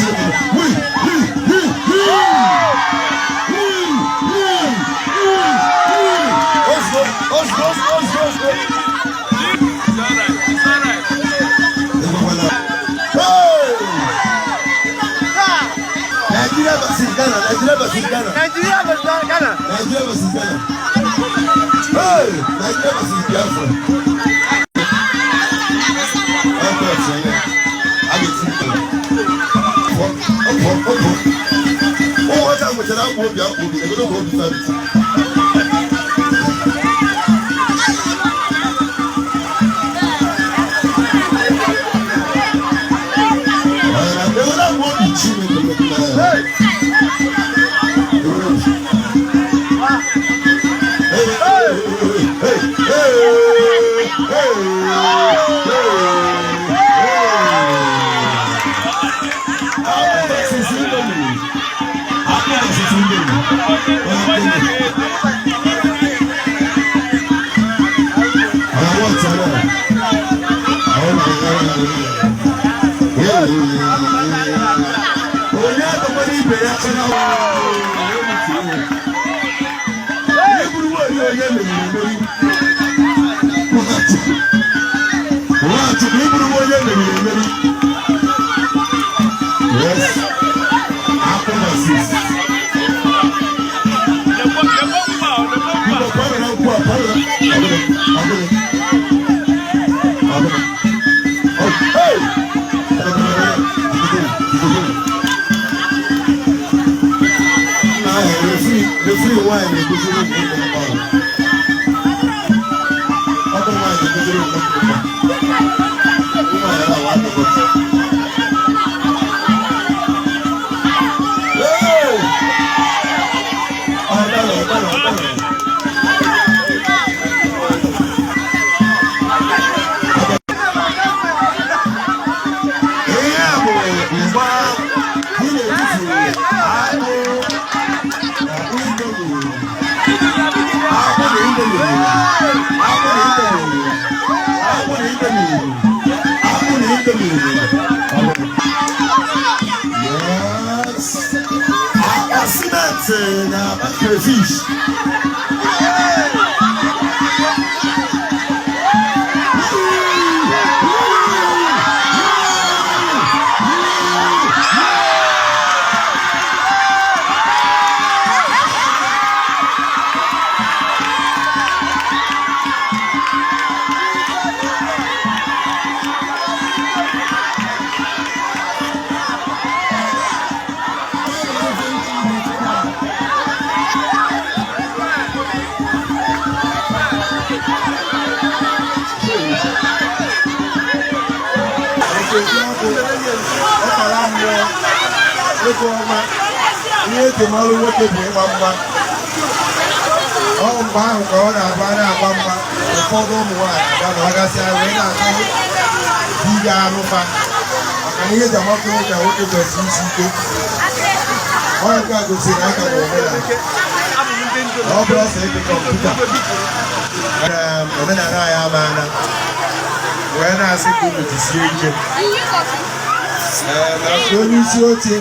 Chineke. Wi, wi, wi, wi. Wi, wi, wi, wi. Ozugbo, ozugbo, ozugbo, ozugbo. It's alright. It's alright. Egwekwala. Hey! Nigeria versus Ghana. Nigeria versus Ghana. Nigeria versus Ghana. Nigeria versus Ghana. Hey! Nigeria versus Biafra. Ọkọ̀ ọ̀sẹ̀ yẹn. A ga-eti mkpu. Ọpọ, ọpọ, ọpọ. Ụmụaka nwechara akwa obi, akwa obi, egodo ka obi sabiti. Egodo akwa obi Chineke metụtara ya. Egodo obi. Hey, hey, hey, hey, hey, hey, hey. Akpụ versus Indomie. Akpụ versus Indomie. I want to know. Oh my God. Onye akọkwara ibe ya aka na eburu nwanyị onye meriri emeri. Nwachukwu, iburu onye meriri emeri. Yes. Akpụ versus. Biko, kwame na nkwụ a, kwame na. Ọgụnụ, ọgụnụ. Ọgụnụ. Oh, hey! Nna ahụ, referee, referee nwaanyị na-egoziri ụmụ mkpa. Ọ bụ nwaanyị na-egoziri ụmụ mkpa. Nwaanyị na-awa akụkọ. Hey! Ọ dara, ọ dara, ọ dara. Ihe a bụ mgba dị n'etiti akpụ na Indomie. Akpụ na Indomie. Akpụ na Indomie. Akpụ na Indomie. Akpụ na Indomie. Yes. Akpa simenti na akpa crayfish. Ọkara mmụọ ego ọma, ihe eji malụ nwoke bụ ịgba mgba. Ọ mgbe ahụ ka ọ na-agba na-agba mgba. Ụfọdụ ụmụ nwaanyị aga na ọgasịa wee na-achọ di ga-arụfa, maka na ihe eji amakwa nwoke na nwoke kwesịrị isi ike. Ọ nke a gosiri aka na omenala na ọ bụrụ ọsọ ebe kọmputa omenala anyị amaana wee na-asị ka unu jisie ike. Ee, na nke onye isi oche.